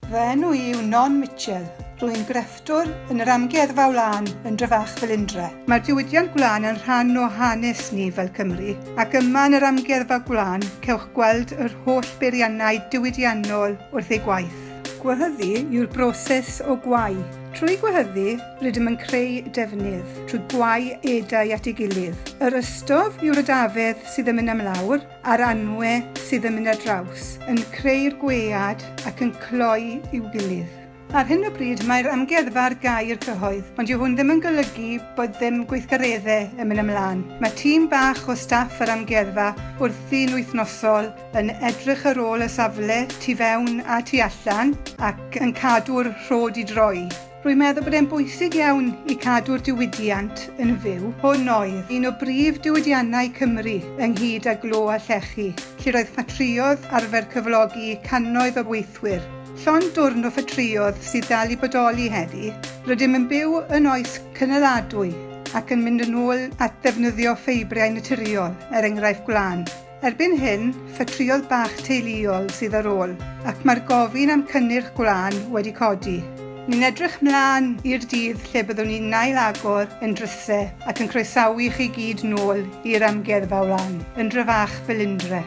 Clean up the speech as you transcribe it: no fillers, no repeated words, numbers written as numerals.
Fy enw i yw Non Mitchell. Rwy'n grefftwr yn yr Amgueddfa Wlân yn Dryfach Felindre. Mae'r diwydiant gwlân yn rhan o hanes ni fel Cymry, ac yma yn yr Amgueddfa Gwlân cewch gweld yr holl beiriannau diwydiannol wrth eu gwaith. Gwehyddu yw'r broses o gwau. Trwy gwehyddu, rydym yn creu defnydd, trwy gwau edau at ei gilydd. Yr ystof yw'r edafedd sydd yn mynd am lawr, a'r anwe sydd yn mynd ar draws, yn creu'r gwead ac yn cloi i'w gilydd. Ar hyn o bryd mae'r amgueddfa ar gau i'r cyhoedd, ond dyw hwn ddim yn golygu bod ddim gweithgareddau yn mynd ymlaen. Mae tîm bach o staff yr amgueddfa wrthi'n wythnosol yn edrych ar ôl y safle tu fewn a tu allan ac yn cadw'r rhod i droi. Rwy'n meddwl bod e'n bwysig iawn i cadw'r diwydiant yn fyw. Hwn oedd un o brif diwydiannau Cymru, ynghyd â glo a llechi, lle roedd ffatrïoedd arfer cyflogi cannoedd o weithwyr. Llond dwrn o ffatrïoedd sydd dal i bodoli heddi. Rydym yn byw yn oes cynaladwy ac yn mynd yn ôl at ddefnyddio ffeibriau naturiol, er enghraifft gwlân. Erbyn hyn, ffatrïoedd bach teuluol sydd ar ôl, ac mae'r gofyn am cynnyrch gwlân wedi codi. Ni'n edrych mlaen i'r dydd lle byddwn ni'n ail-agor ein drysau ac yn croesawu chi gyd nôl i'r Amgueddfa Wlân, yn Dre-fach Felindre.